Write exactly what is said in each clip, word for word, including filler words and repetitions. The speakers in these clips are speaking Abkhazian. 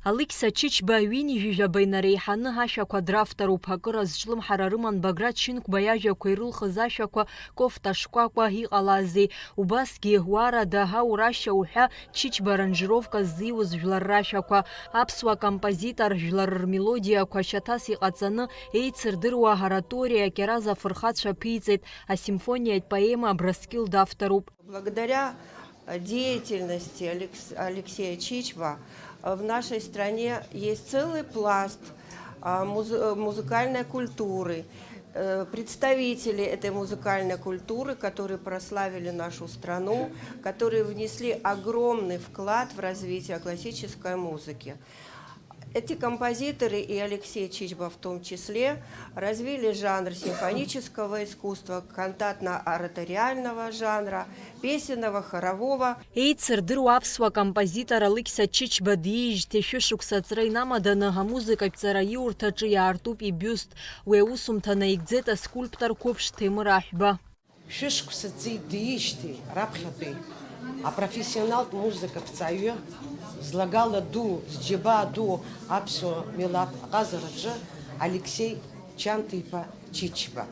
Алықьса Чычба ҩынҩажәижәаба инареиҳаны ашәақәа дравторуп. Акыр азҿлымҳара рыман Баграт Шьынқәба иажәақәа ирылхыз ашәақәа, Кофта шкәакәа, Иҟалазеи. Убасгьы Уарада, Аурашьа уҳәа, Чычба аранжировка ззиуз жәлар рашәақәа. Аԥсуа композитор жәлар рмелодиақәа шьаҭас иҟаҵаны, еицырдыруа ораториа Кьараз афырхацәа ԥиҵеит, асимфониатә поема Абрыскьыл давторуп. Благодаря, э, деятельности Алекс-, Алексея Чичба, э, в нашей стране есть целый пласт, а, музы-, э, музыкальной культуры, э, представители этой музыкальной культуры, которые прославили нашу страну, которые внесли огромный вклад в развитие классической музыки. Эти композиторы, и Алексей Чичба в том числе, развили жанр симфонического искусства, кантатно-ораториального жанра, песенного, хорового. Еицырдыруа аԥсуа композитор Алықьса Чычба диижьҭеи шәышықәса аҵра инамаданы, амузыкатә ҵараиурҭаҿы иаартуп ибиуст. Уи аусумҭа наигӡеит аскульптор қәыԥш Ҭемыр Аҳәба. Шәышықәса ҵит диижьҭеи раԥхьатәи апрофессионалтә музыкаԥҵаҩы, злагала ду, зџьабаа ду аԥсуа милаҭ аҟазараҿы Алексеи Чанҭа-иԥа Чичба.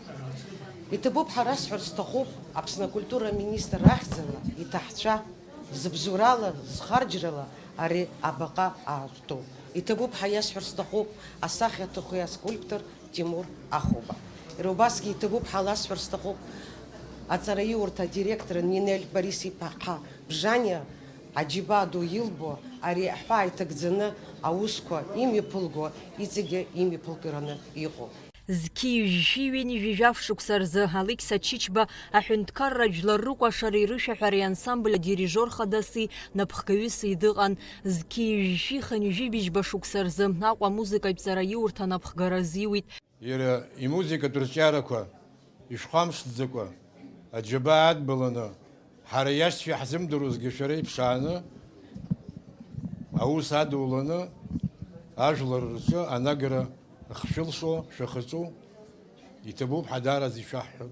Иҭабуп ҳәа расҳәар сҭахуп Аԥсны акультура аминистр ахьӡала иҭаҳцәа, зыбзоурала, зхарџьрала ари абаҟа аарту. Иҭабуп ҳәа иасҳәар сҭахуп асахьаҭыхҩы аскульптор Тимур Ахәба. Иара убасгьы иҭабуп ҳәа ласҳәар сҭахуп аҵараиурҭа адиректор Нинель Борис-иԥа Бжаниа аџьабаа ду илбо, ари аҳәаа иҭагӡаны аусқәа имҩаԥылго, иҵегьы имҩаԥылгараны иҟоу. Зқьи жәшәи ҩынҩажәи жәаф шықәса рзы Алықьса Чичба аҳәынҭқарра жәлар рыкәашареи рышәаҳәареи ансамбль адирижиор хадаси напхгаҩыси дыҟан. Зқьи жәшәи хынҩажәи быжьба шықәса рзы Аҟәа амузыкатә ҵараиурҭа напхгара азиуит. Иара имузыкатә рҿиарақәа ишәхамԥшӡакәа аџьабаа адбаланы, ҳара иашьцәа иаҳзымдыруазгьы шәара иԥшааны, аус адуланы, ажәлар рҿы анагара ахьшәылшо шәахаҿу иҭабуп ҳәа даараӡа ишәаҳҳәап.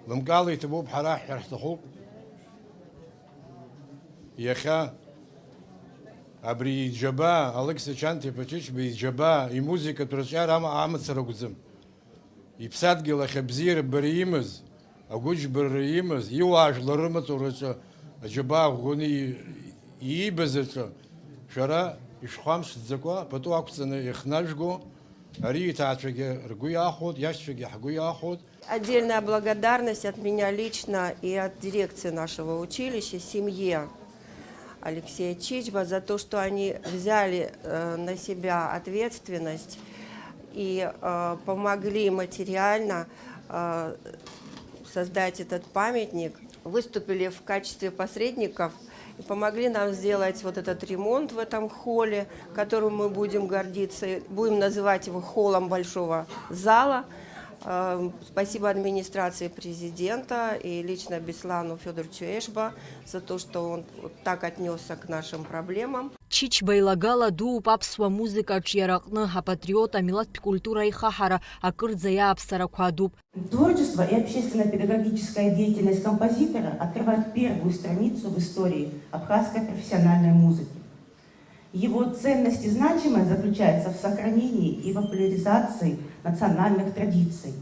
Лымкаала иҭабуп ҳәа раҳҳәар ҳҭахуп. Иахьа абри иџьабаа, Алықьса Чанҭа-иԥа Чычба иџьабаа, имузыкатә рҿиара ама-, амацара акәӡам. Иԥсадгьыл ахь абзиара бара имаз, агәыџьбарра имаз, иуаажәлар рымаҵураҿы аџьабаа ӷәӷәаны и-, иибаз аҿы шәара ишәхамԥшӡакәа пату ақәҵаны иахнажәго, ари иҭаацәагьы ргәы иахәоит, иашьцәагьы ҳгәы иахәоит. Отдельная благодарность от меня лично и от дирекции нашего училища, семье Алексея Чичба за то, что они взяли, э, на себя ответственность и, э, помогли материально, э, создать этот памятник, выступили в качестве посредников и помогли нам сделать вот этот ремонт в этом холле, которым мы будем гордиться, будем называть его холлом большого зала. Э, спасибо администрации президента и лично Беслану Фёдоровичу Эшба за то, что он вот так отнёсся к нашим проблемам. Чичба илагала дууп аԥсуа музыка аҿиараҟны, апатриот, амилаҭтә культура аихаҳара, акырӡа иааԥсарақәа адуп. Творчество и общественно-педагогическая деятельность композитора открывает первую страницу в истории абхазской профессиональной музыки. Его ценность и значимость заключается в сохранении и популяризации национальных традиций,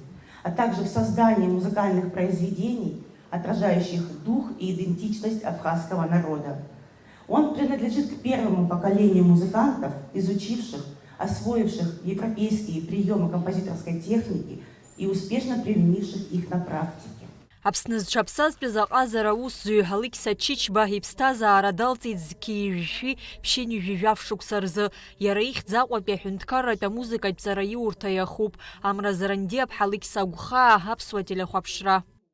а также в создании музыкальных произведений, отражающих дух и идентичность абхазского народа. Он принадлежит к первому поколению музыкантов, изучивших, освоивших европейские приёмы композиторской техники и успешно применивших их на практике. Аԥсны зҽаԥсазтәыз аҟазара аусзуҩ Алықьса Чичба иԥсҭазаара далҵит зқьи жәшәи ԥшьынҩажәи жәаф шықәса рзы. Иара ихьӡ Аҟәатәи аҳәынҭқарратә амузыкатә ҵараиурҭа иахуп. Амра Зарандиаԥҳа Алықьса Агәхаа, аԥсуа телехәаԥшра.